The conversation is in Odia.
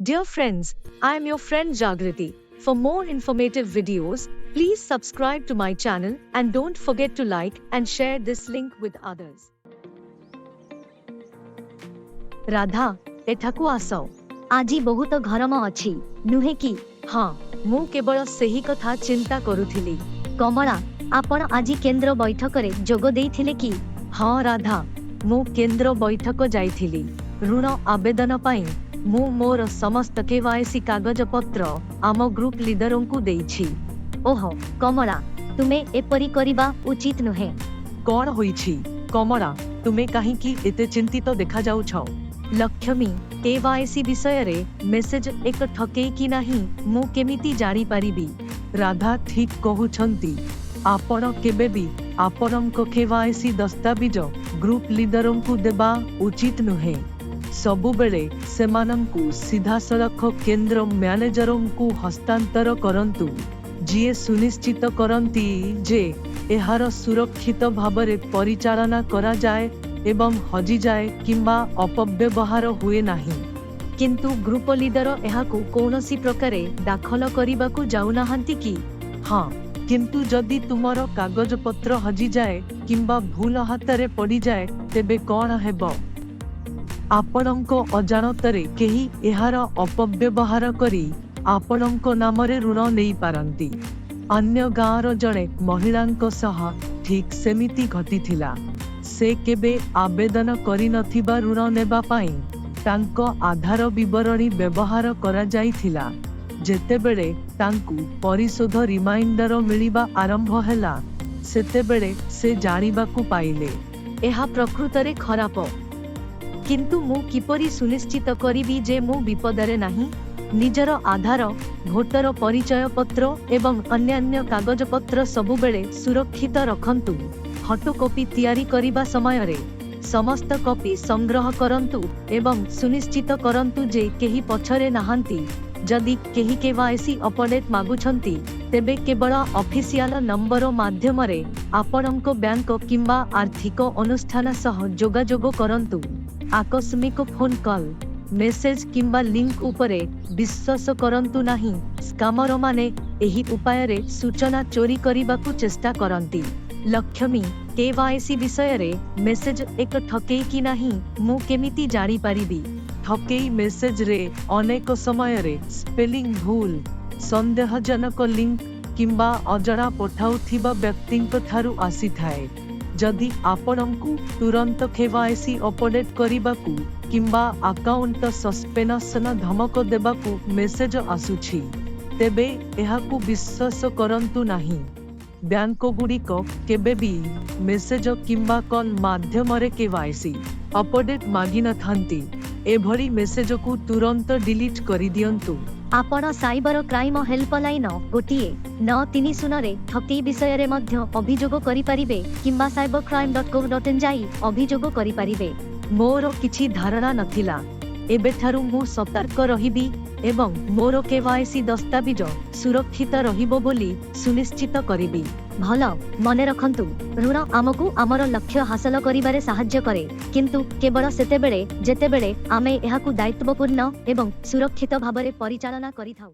Dear friends, I am your friend Jagriti. For more informative videos, please subscribe to my channel and don't forget to like and share this link with others. Radha, ଏଠାକୁ ଆସ। ଆଜି ବହୁତ ଗରମ ଅଛି, ନୁହେଁ କି? ହଁ, ମୁଁ କେବଳ ସେହି କଥା ଚିନ୍ତା କରୁଥିଲି। କମଳା, ଆପଣ ଆଜି କେନ୍ଦ୍ର ବୈଠକରେ ଯୋଗ ଦେଇଥିଲେ କି? ହଁ ରାଧା, ମୁଁ କେନ୍ଦ୍ର ବୈଠକ ଯାଇଥିଲି। ଋଣ ଆବେଦନ ପାଇଁ ମୁଁ ମୋର ସମସ୍ତ କେୱାଇସି କାଗଜପତ୍ର ଆମ ଗ୍ରୁପ ଲିଡରଙ୍କୁ ଦେଇଛି। ଓହ କମଳା, ତୁମେ ଏପରି କରିବା ଉଚିତ ନୁହେଁ। କଣ ହୋଇଛି କମଳା? ତୁମେ କାହିଁକି ଏତେ ଚିନ୍ତିତ ଦେଖାଯାଉଛ? ଲକ୍ଷ୍ମୀ, କେୱାଇସି ବିଷୟରେ ମେସେଜ ଏକ ଠକେଇ କି ନାହିଁ ମୁଁ କେମିତି ଜାଣିପାରିବି? ରାଧା ଠିକ୍ କହୁଛନ୍ତି। ଆପଣ କେବେ ବି ଆପଣଙ୍କ କେୱାଇସି ଦସ୍ତାବିଜ ଗ୍ରୁପ ଲିଡରଙ୍କୁ ଦେବା ଉଚିତ ନୁହେଁ। ସବୁବେଳେ ସେମାନଙ୍କୁ ସିଧାସଳଖ କେନ୍ଦ୍ର ମ୍ୟାନେଜରଙ୍କୁ ହସ୍ତାନ୍ତର କରନ୍ତୁ, ଯିଏ ସୁନିଶ୍ଚିତ କରନ୍ତି ଯେ ଏହାର ସୁରକ୍ଷିତ ଭାବରେ ପରିଚାଳନା କରାଯାଏ ଏବଂ ହଜିଯାଏ କିମ୍ବା ଅପବ୍ୟବହାର ହୁଏ ନାହିଁ। କିନ୍ତୁ ଗ୍ରୁପ ଲିଡର ଏହାକୁ କୌଣସି ପ୍ରକାରେ ଦାଖଲ କରିବାକୁ ଯାଉନାହାନ୍ତି କି? ହଁ, କିନ୍ତୁ ଯଦି ତୁମର କାଗଜପତ୍ର ହଜିଯାଏ କିମ୍ବା ଭୁଲ ହାତରେ ପଡ଼ିଯାଏ, ତେବେ କଣ ହେବ? ଆପଣଙ୍କ ଅଜାଣତରେ କେହି ଏହାର ଅପବ୍ୟବହାର କରି ଆପଣଙ୍କ ନାମରେ ଋଣ ନେଇପାରନ୍ତି। ଅନ୍ୟ ଗାଁର ଜଣେ ମହିଳାଙ୍କ ସହ ଠିକ୍ ସେମିତି ଘଟିଥିଲା। ସେ କେବେ ଆବେଦନ କରିନଥିବା ଋଣ ନେବା ପାଇଁ ତାଙ୍କ ଆଧାର ବିବରଣୀ ବ୍ୟବହାର କରାଯାଇଥିଲା। ଯେତେବେଳେ ତାଙ୍କୁ ପରିଶୋଧ ରିମାଇଣ୍ଡର ମିଳିବା ଆରମ୍ଭ ହେଲା, ସେତେବେଳେ ସେ ଜାଣିବାକୁ ପାଇଲେ। ଏହା ପ୍ରକୃତରେ ଖରାପ। କିନ୍ତୁ ମୁଁ କିପରି ସୁନିଶ୍ଚିତ କରିବି ଯେ ମୁଁ ବିପଦରେ ନାହିଁ? ନିଜର ଆଧାର, ଭୋଟର ପରିଚୟ ପତ୍ର ଏବଂ ଅନ୍ୟାନ୍ୟ କାଗଜପତ୍ର ସବୁବେଳେ ସୁରକ୍ଷିତ ରଖନ୍ତୁ। ଫଟୋକପି ତିଆରି କରିବା ସମୟରେ ସମସ୍ତ କପି ସଂଗ୍ରହ କରନ୍ତୁ ଏବଂ ସୁନିଶ୍ଚିତ କରନ୍ତୁ ଯେ କେହି ପଛରେ ନାହାନ୍ତି। ଯଦି କେହି କେୱାଇସି ଅପଡେଟ୍ ମାଗୁଛନ୍ତି, ତେବେ କେବଳ ଅଫିସିଆଲ ନମ୍ବର ମାଧ୍ୟମରେ ଆପଣଙ୍କ ବ୍ୟାଙ୍କ କିମ୍ବା ଆର୍ଥିକ ଅନୁଷ୍ଠାନ ସହ ଯୋଗାଯୋଗ କରନ୍ତୁ। ଆକସ୍ମିକ ଫୋନ୍ କଲ୍, ମେସେଜ କିମ୍ବା ଲିଙ୍କ ଉପରେ ବିଶ୍ୱାସ କରନ୍ତୁ ନାହିଁ। ସ୍କାମରମାନେ ଏହି ଉପାୟରେ ସୂଚନା ଚୋରି କରିବାକୁ ଚେଷ୍ଟା କରନ୍ତି। ଲକ୍ଷ୍ମୀ, କେୱାଇସି ବିଷୟରେ ମେସେଜ ଏକ ଠକେଇ କି ନାହିଁ ମୁଁ କେମିତି ଜାଣିପାରିବି? ଠକେଇ ମେସେଜରେ ଅନେକ ସମୟରେ ସ୍ପେଲିଂ ଭୁଲ, ସନ୍ଦେହଜନକ ଲିଙ୍କ କିମ୍ବା ଅଜଣା ପଠାଉଥିବା ବ୍ୟକ୍ତିଙ୍କ ଠାରୁ ଆସିଥାଏ। ଯଦି ଆପଣଙ୍କୁ ତୁରନ୍ତ କେୱାଇସି ଅପଡେଟ୍ କରିବାକୁ କିମ୍ବା ଆକାଉଣ୍ଟ ସସ୍ପେନସନ ଧମକ ଦେବାକୁ ମେସେଜ ଆସୁଛି, ତେବେ ଏହାକୁ ବିଶ୍ୱାସ କରନ୍ତୁ ନାହିଁ। ବ୍ୟାଙ୍କଗୁଡ଼ିକ କେବେ ବି ମେସେଜ କିମ୍ବା କଲ୍ ମାଧ୍ୟମରେ କେୱାଇସି ଅପଡେଟ୍ ମାଗିନଥାନ୍ତି। ଏଭଳି ମେସେଜକୁ ତୁରନ୍ତ ଡିଲିଟ୍ କରିଦିଅନ୍ତୁ। ଆପଣ ସାଇବର କ୍ରାଇମ ହେଲ୍ପଲାଇନ 1930ରେ ଠକେଇ ବିଷୟରେ ମଧ୍ୟ ଅଭିଯୋଗ କରିପାରିବେ କିମ୍ବା cybercrime.gov.in ଯାଇ ଅଭିଯୋଗ କରିପାରିବେ। ମୋର କିଛି ଧାରଣା ନଥିଲା। ଏବେଠାରୁ ମୁଁ ସତର୍କ ରହିବି ଏବଂ ମୋର କେୱାଇସି ଦସ୍ତାବିଜ ସୁରକ୍ଷିତ ରହିବ ବୋଲି ସୁନିଶ୍ଚିତ କରିବି। ଭଲ, ମନେ ରଖନ୍ତୁ, ଋଣ ଆମକୁ ଆମର ଲକ୍ଷ୍ୟ ହାସଲ କରିବାରେ ସାହାଯ୍ୟ କରେ, କିନ୍ତୁ କେବଳ ସେତେବେଳେ ଯେତେବେଳେ ଆମେ ଏହାକୁ ଦାୟିତ୍ୱପୂର୍ଣ୍ଣ ଏବଂ ସୁରକ୍ଷିତ ଭାବରେ ପରିଚାଳନା କରିଥାଉ।